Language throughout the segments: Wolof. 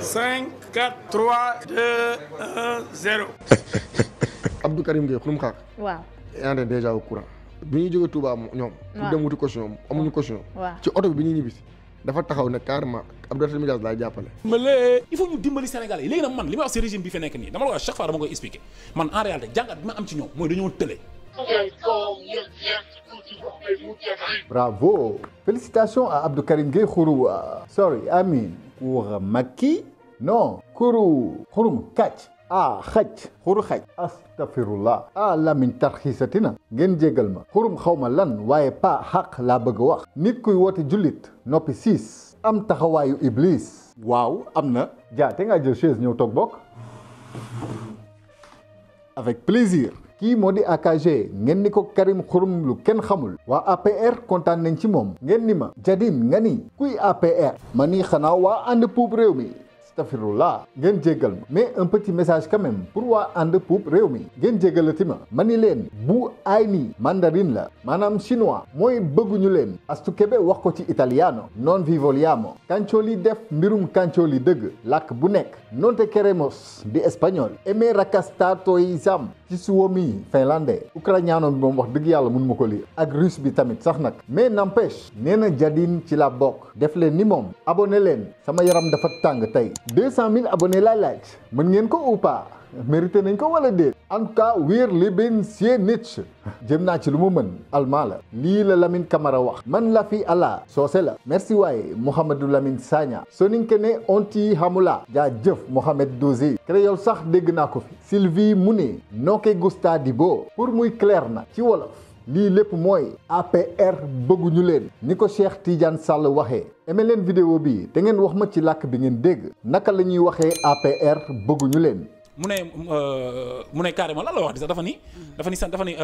5, 4, 3, 2, 1, 0. Abdou Karim Gueye xurum xaar. waaw. yaa ngi déjà au courant. bi ñuy jógee Touba ñoom. pour dem wuti caution amuñu caution. waaw ci oto bi ñuy ñibbisi dafa taxaw ne carrément Abdou Karim Diaz laay jàppale. il faut ñu dimbali Sénégalais yi léegi nag man li ma wax si régime bi fi nekk nii dama la wax chaque fois dama koy expliquer man en réalité jàngat bi ma am ci ñoom mooy dañoo tële. Bravo. Félicitations à Abdou Karim Gueye Khourou. Sorry, Amin. Pour Maki? Non. Khourou. Khouroum Kach. Ah, Khach. Khourou Khach. Astaghfirullah. Ah, Lamine tarxisatina. Ngeen jégal ma. Khouroum xawma lan waaye pa xaq laa bëgg a wax. Nit kuy woote jullit noppi 6. am taxawaayu Iblis. waaw am na. Dia te ngaa jël chaise ñëw toog bokk. Avec plaisir. kii moo di AKG ngeen ni ko Karim Xurum lu kenn xamul waa APR kontaan nañ ci moom ngeen ni ma Jadine nga ni kuy APR ma ni xanaa waa ànd puub réew mi astafirullah ngeen jéggal ma mais un petit message quand même pour waa ànd puub réew mi ngeen jéggalati ma ni leen bu ay nii mandarine la maanaam chinois mooy bëgguñu leen Astu Kebe wax ko ci italiano non vi vogliamo Kancoli def mbirum Kancoli dëgg làkk bu nekk non te queremos di espagnol eme racastatoisam ci suomi finlandais ukrainiano bi moom wax dëgg yàlla mun ma ko lire ak russe bi tamit sax nag mais n'empêche nee na Jadine ci la bokk def leen ni moom abonné leen sama yaram dafa tàng tey 200 000 abonnés laay laaj mën ngeen ko ou pas mérité nañ ko wala déet en tout cas wir liben sie nit jëm naa ci lu mu mën allemand la lii la Lamine Camara wax man la fi Allah soose la merci waaye Mouhamadou Lamine Sagna soninke ne onti hamula jaa jëf Mohamed Dozi créole sax dégg naa ko fi Sylvie mu ne noke gusta di bo pour muy clair na ci wolof lii lépp mooy APR bëgguñu leen ni ko Cheikh Tidiane Sall waxee aimé leen vidéo bi te ngeen wax ma ci làkk bi ngeen dégg naka la ñuy waxee APR bëgguñu leen mu ne carrément lan la wax di sax dafa ni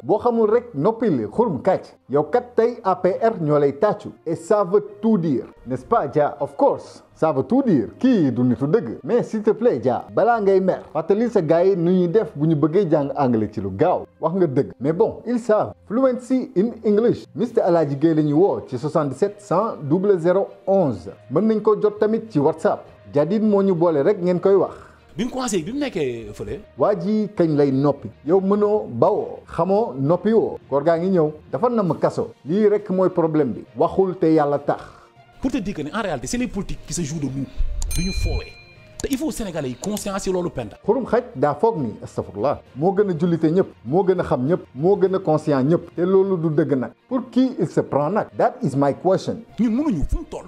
boo xamul rek noppil xurum kàcc yow kat tey APR ñoo lay tàccu et ça veut tout dire n'est-ce pas Dia of course ça veut tout dire kii du nitu dëgg mais s'il te plaît Dia balaa ngay mer fàttali sa gars yi nu ñuy def bu ñu bëggee jàng anglais ci lu gaaw wax nga dëgg mais bon ils savent fluency in English Mr Aladji Gueye la ñuy woo ci 77 100 00 11 mën nañ ko jot tamit ci WhatsApp Jadine moo ñu boole rek ngeen koy wax bi mu commencé bi mu nekkee fële. waa ji kañ lay noppi yow mënoo bawoo xamoo noppi woo koor gaa ngi ñëw dafa na ma kaso lii rek mooy problème bi waxul te yàlla tax pour te dire que en réalité c'est les politiques qui se jouent de nous du ñu foowee te il faut Sénégalais yi conscience yi loolu penda xurum xaj daa foog ni astafurlah moo gën a jullite ñëpp moo gën a xam ñëpp moo gën a conscient ñëpp te loolu du dëgg nag pour qui il se prend nag that is my question ñun mënuñu fu mu toll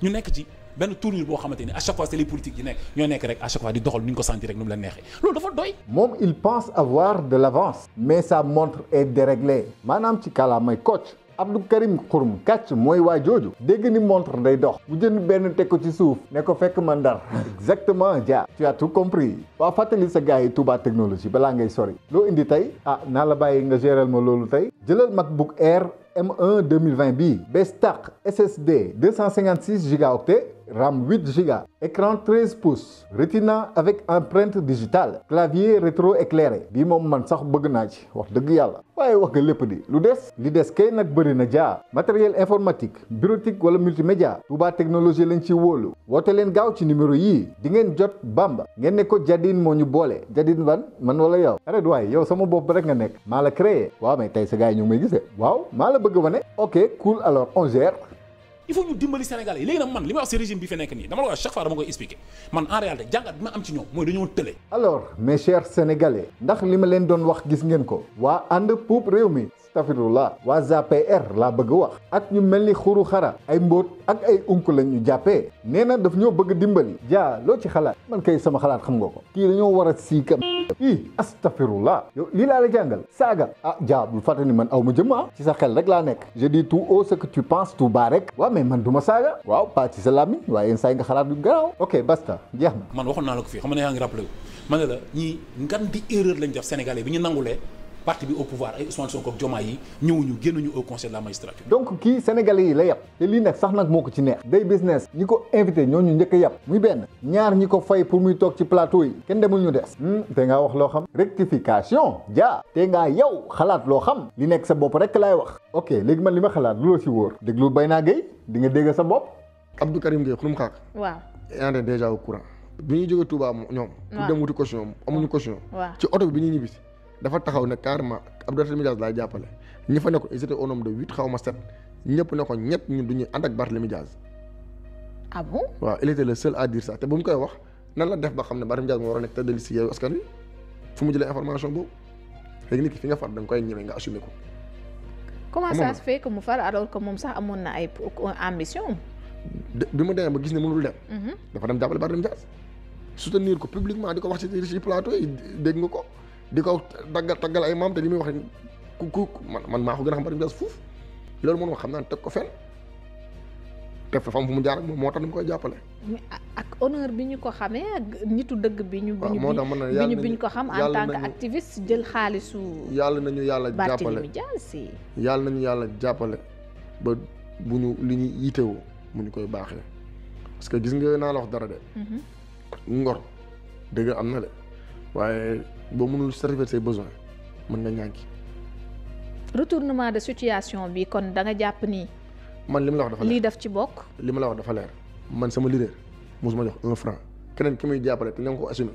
ñu nekk ci benn tournure boo xamante ni à chaque fois c'est les politiques yi nekk ñoo nekk rek à chaque fois di doxal ni ñu ko sentir rek nu mu leen neexee loolu dafa doy. moom il pense avoir de l'avance mais sa montre est déréglée maanaam ci kàllaamay coach Abdou Karim Xurum Kàcc mooy waa jooju dégg ni montre day dox bu jënd benn teg ko ci suuf ne ko fekk ma Ndar exactement Dia tu as tout compris waa fàttali sa gars yi Touba technologie balaa ngay sori loo indi tey naa la bàyyi nga géral ma loolu tey jëlal MacBook Air M1 2020 bii bees tàq SSD 256 gigaoctets RAM 8 Go écran 13 pouces Retina avec empreinte digitale clavier rétro éclairé bii moom man sax bëgg naa ci wax dëgg yàlla waaye wax nga lépp di lu des li des kay nag bëri na Dia matériel informatique bureautique wala multimédia Touba technologie lañ ci wóolu woote leen gaaw ci numéro yii di ngeen jot Bamba ngeen ne ko Jadine moo ñu boole Jadine ban man wala yow arrête waaye yow sama bopp rek nga nekk maa la créé waaw mais tey sa gars yi ñu ngi may gisee waaw maa la bëgg wane ok cool alors on gère il faut ñu dimbali Sénégalais yi léegi nag man li ma wax si régime bi fi nekk nii dama la wax chaque fois dama koy expliquer man en réalité jàngat bi ma am ci ñoom mooy dañoo tële. alors mes chers Sénégalais ndax li ma leen doon wax gis ngeen ko waa ànd puub réew mi astafirullah waa APR laa bëgg wax ak ñu mel ni xuru xara ay mbóot ak ay unk lañ ñu jàppee nee na daf ñoo bëgg dimbali Dia loo ci xalaat man kay sama xalaat xam nga ko kii dañoo war a siikam astafirullah yow lii laa la jàngal saaga Dia bul fàtte ni man aw ma jëm ci sa xel rek laa nekk je dis tout haut ce que tu penses tout bas rek waaw mais man du ma saaga waaw pas ci sa làmmiñ waaye yenn saa yi nga xalaat du garaaw ok basta jeex na man waxoon naa la ko fii xam ne yaa ngi rappelé wu ma ne la ñii ngan di erreur lañ def Sénégalais bi ñu nangulee parti bi au pouvoir ay Ousmane Sonko ak Diomaye yi ñëwuñu génnuñu au conseil de la magistrature donc kii sénégalais yi la yàpp te lii nag sax nag moo ko ci neex day business ñi ko invité ñooñu njëkk a yàpp muy benn ñaar ñi ko fay pour muy toog ci plateau yi kenn demul ñu des te ngaa wax loo xam rectification Dia te ngaa yow xalaat loo xam li nekk sa bopp rek laay wax ok léegi man li ma xalaat lu la si wóor déglu bay naa Gueye di nga dégg sa bopp Abdou Karim Gueye xurum xaar. waaw. est déjà au courant bi ñuy jógee Touba ñoom. pour dem wuti caution amuñu caution. ci oto bi ñuy ñibbisi dafa taxaw ne carrément Abdou Barthélémy Dias laay jàppale ñi fa nekkoon ils étaient au nombre de 8 xaw ma 7 ñëpp ne ko ñett ñun du ñuy ànd ak Barthélémy Dias. ah bon. waaw il était le seul à dire ça te bu mu koy wax nan la def ba xam ne Barthélémy Dias moo war a nekk tête de liste Yewwi Askan Wi fu mu jëlee information boobu léegi nit ki fi nga far da nga koy ñeme nga assumer ko. comment ça se fait que mu far alors que moom sax amoon na ay ambition. bi mu demee ba gis ne mënul dem. dafa dem jàppale Barthélémy Dias soutenir ko publiquement di ko wax ci plateau yi dégg nga ko di ko taggal ay maam te li muy wax ku man maa ko gën a xam Barthélémy Dias fuuf loolu moom xam naa ne teg ko fenn te fa fu mu jaar ak moom moo tax dañ koy jàppale. mais ak honneur bi ñu ko xamee ak nitu dëgg bi ñu. bi ñu ko xam en tant que activiste jël xaalisu. yàlla nañu yàlla jàppale Barthélémy Dias yàlla nañu yàlla jàppale ba bu ñu li ñuy yitewoo mu ñu koy baaxee parce que gis nga naa la wax dara de. ngor dëgg am na de waaye boo mënul satisfaire say besoins mën nga ñànki. retournement de situation bi kon da nga jàpp ni. man li ma la wax dafa leer lii daf ci bokk. li ma la wax dafa leer man sama leader mosuma jox 1 franc keneen ki muy jàppale te ñoo ngi ko assumé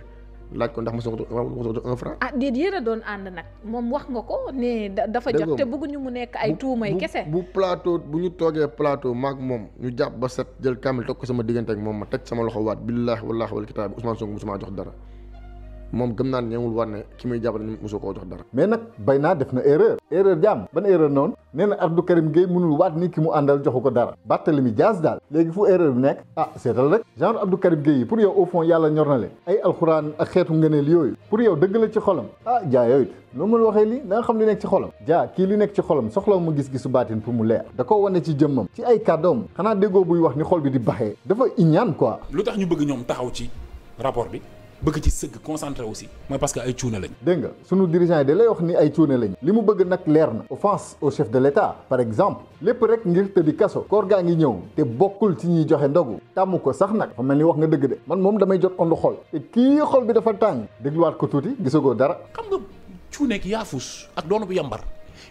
laaj ko ndax mosuma ko jox 1 franc. ah déet yéen a doon ànd nag moom wax nga ko ne dafa jot te bëgguñu mu nekk ay tuumay kese. bu plateau bu ñu toogee plateau maag moom ñu jàpp ba set jël kaamil toog ko sama diggante ak moom ma teg sama loxo waat billaahi wallaahi wal kitaabi Ousmane Sonko mosuma jox dara moom gëm naa ne ñëwul war ne ki muy jàppale ni mosoo koo jox dara. mais nag bay naa def na erreur jàmm ban erreur noonu nee na Abdou Karim Gueye mënul waat ni ki mu àndal joxu ko dara Barthélémy Dias daal léegi fu erreur bi nekk seetal rek genre Abdou Karim Gueye yi pour yow au fond yàlla ñor na leen ay alxuraan ak xeetu ngëneel yooyu pour yow dëgg la ci xolam jaa yooyu loo mën waxee lii da nga xam li nekk ci xolam jaa kii li nekk ci xolam soxla mu gis-gisu baatin pour mu leer da ko wane ci jëmmam ci ay kàddoom xanaa déggoo buy wax ni xol bi di baxee dafa iñaan quoi. lu tax ñu bëgg ñoom taxaw ci rapport bi bëgg ci sëgg concentré aussi mooy parce que ay cuune lañ. dégg nga sunu dirigeant yi da lay wax ni ay cuune lañ li mu bëgg nag leer na offense au chef de l'État par exemple lépp rek ngir tëddi kaso koor gaa ngi ñëw te bokkul ci ñuy joxe ndogu tàmm ko sax nag fa mel ni wax nga dëgg de man moom damay jot ondu xol te kii xol bi dafa tàng dégluwaat ko tuuti gisagoo dara. xam nga cuuneeg yaafus ak doonu bu yambar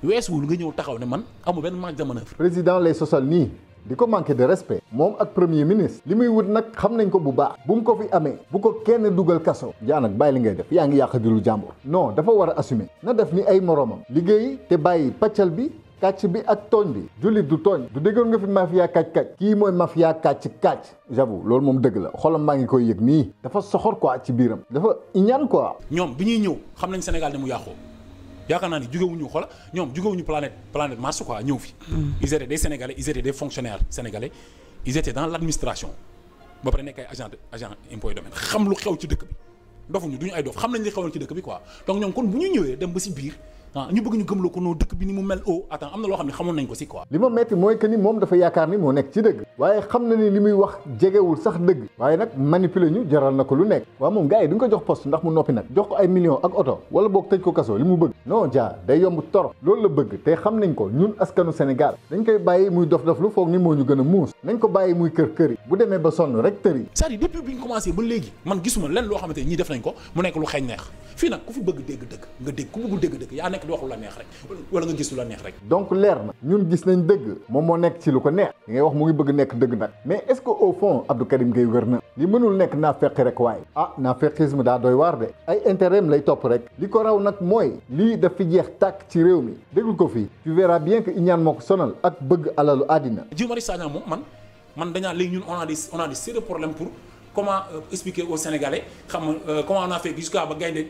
weesuwul nga ñëw taxaw ne man amu benn marge de manœuvre. président lay sosal nii. di ko manqué de respect moom ak premier ministre li muy wut nag xam nañ ko bu baax bu mu ko fi amee bu ko kenn dugal kaso jaa nag bàyyi li ngay def yaa ngi yàq di lu jàmbur non dafa war a assumer na def ni ay moroomam liggéey te bàyyi pàccal bi kàcc bi ak tooñ bi jullit du tooñ du déggoon nga fi mafia kàcc-kàcc kii mooy mafia kàcc-kàcc j'avoue loolu moom dëgg la xolam maa ngi koy yëg nii dafa soxor quoi ci biiram dafa iñaan quoi. ñoom bi ñuy ñëw xam nañ Sénégal ne mu yàqoo yaakaar naa ni jugewuñu xola ñoom jugewuñu planète Mars quoi ñëw fi. ils étaient des Sénégalais ils étaient des fonctionnaires sénégalais ils étaient dans l'administration ba pare nekk ay agent impôt et domaine xam lu xew ci dëkk bi dofuñu duñu ay dof xam nañ li xewoon ci dëkk bi quoi donc ñoom kon bu ñu ñëwee dem ba si biir ñu bëgg ñu gëmloo ko noo dëkk bi ni mu mel am na loo xam ne xamoon nañ ko si quoi. li ma metti mooy que ni moom dafa yaakaar ni moo nekk ci dëgg waaye xam na ni li muy wax jegewul sax dëgg waaye nag manipuler ñu jaral na ko lu nekk waaw moom gars yi duñ ko jox poste ndax mu noppi nag jox ko ay millions ak oto wala boog tëj ko kaso li mu bëgg non jaa day yomb torop loolu la bëgg te xam nañ ko ñun askanu Sénégal dañ koy bàyyi muy dof lu foog ni moo ñu gën a muus nañ ko bàyyi muy kër yi bu demee ba sonn rek tëri c'est-à-dire depuis bi ñu commencé ba léegi man gisuma lenn loo xamante ñii def nañ ko mu nekk lu xeeñ neex fii nag ku fi bëgg dégg-dëgg nga dégg ku bëggul dégg-dëgg yaa nekk di wax lu la neex rek wala nga gis lu la neex rek. donc leer na ñun gis nañ dëgg moom moo nekk ci lu ko neex li ngay wax mu ngi bëgg nekk dëgg nag mais est-ce que au fond Abdou Karim Gueye wér na li mënul nekk naa fekk rek waaye naafeqisme daa doy waar de ay intérêt lay topp rek li ko raw nag mooy lii daf fi jeex tàkk ci réew mi déglu ko fii tu verras bien que iñaan moo ko sonal ak bëgg alalu àddina. Guy Marius Sagna moom man dañaa léegi ñun on a des sérieux problèmes pour comment expliquer aux Sénégalais xam nga comment on a fait jusqu'à ba gaynde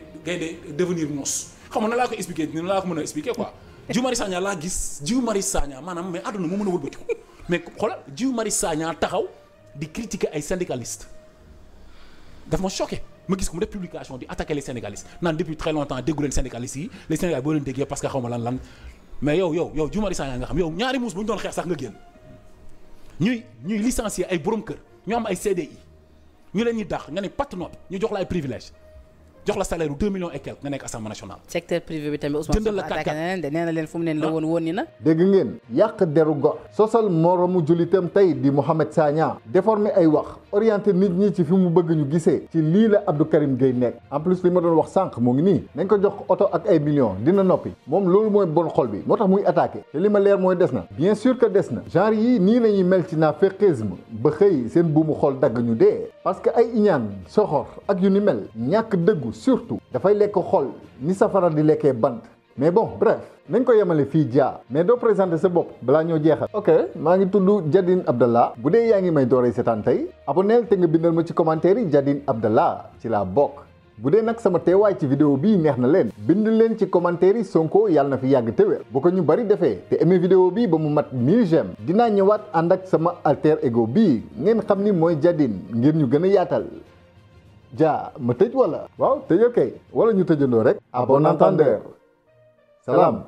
devenir moos xam nga na laa ko expliquer ni laa ko mën a expliquer quoi. Guy Marius Sagna laa gis Guy Marius Sagna maanaam mais àdduna moo mën a wëlbatiku mais xoolal Guy Marius Sagna taxaw di critiquer ay syndicalistes daf ma choqué ma gis ko mu def publication di attaquer les syndicalistes naan depuis très longtemps déggu leen syndicalistes yi les syndicalistes boo leen déggee parce que xaw ma lan mais yow Guy Marius Sagna nga xam yow ñaari muus bu ñu doon xeex sax nga génn ñuy licencier ay borom kër ñu am ay CDI ñu leen ñuy dàq nga ne patt noppi ñu jox la ay privilèges jox la salaire 2 millions et quelques nga nekk assemblée nationale. secteur privé bi tamit Ousmane Sonko attaqué na leen de nee na leen fu mu ne la woon ni na. dégg ngeen yàq deru gor sosal moromu julitam tey di Mohamed Sagna déformé ay wax orienté nit ñi ci fi mu bëgg ñu gisee ci lii la Abdou Karim Gueye nekk en plus li ma doon wax sànq mu ngi nii nañ ko jox oto ak ay millions dina noppi moom loolu mooy bon xol bi moo tax muy attaqué te li ma leer mooy des na bien sûr que des na genre yi nii la ñuy mel ci naaféqisme ba xëy seen buumu xol dagg ñu dee parce que ay iñaan soxor ak yu ni mel ñàkk dëggu surtout dafay lekk xol ni safara di lekkee bant mais bon bref nañ ko yemale fii Dia mais doo présenté sa bopp balaa ñoo jeexal. ok maa ngi tudd Jadine Abdallah bu dee yaa ngi may dooree seetaan tey aboneel te nga bindal ma ci commentaire yi Jadine Abdallah ci laa bokk bu dee nag sama teewaay ci vidéo bii neex na leen bind leen ci commentaire yi Sonko yàlla na fi yàgg te wér bu ko ñu bari defee te aimé vidéo bii ba mu mat 1000 j'aime dinaa ñëwaat ànd ak sama alter ego bii ngeen xam ni mooy Jadine ngir ñu gën a yaatal. Dia ma tëj wala waaw tëjal kay wala ñu tëjandoo rek à bon entendeur salaam